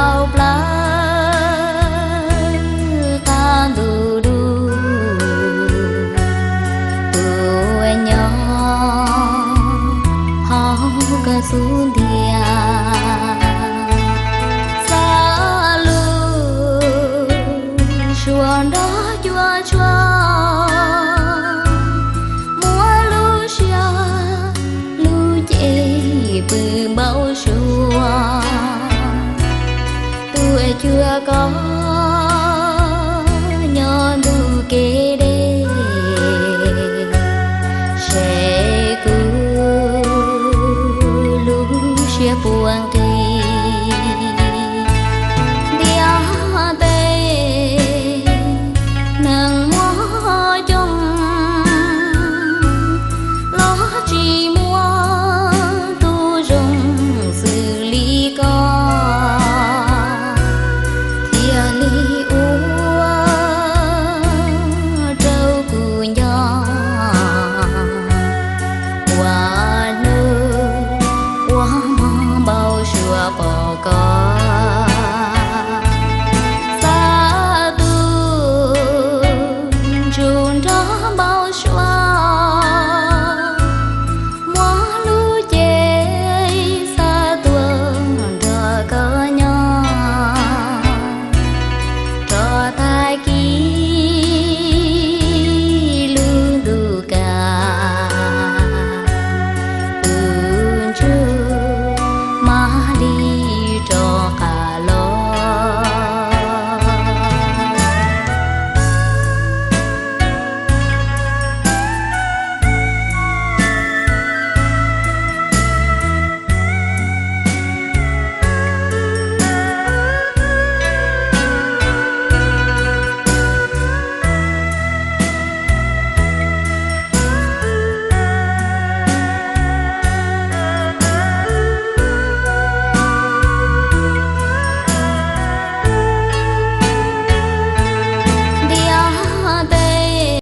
Hauv plawv qab ntuj dub, tuaj nyob hauv koj xub ntiag. Xa lub suab nrog cuaj tshuaj, muab lub siab lub cev pw npaum suav. Tuaj cuag koj nyob ntuj kev deb, seb kuv lub siab puas nqis. Ntiaj teb neeg muaj coob, los tsis muaj tus zoo xws li koj. Thiaj li ua rau kuv nco ua hnub ua hmo npau suav pom koj.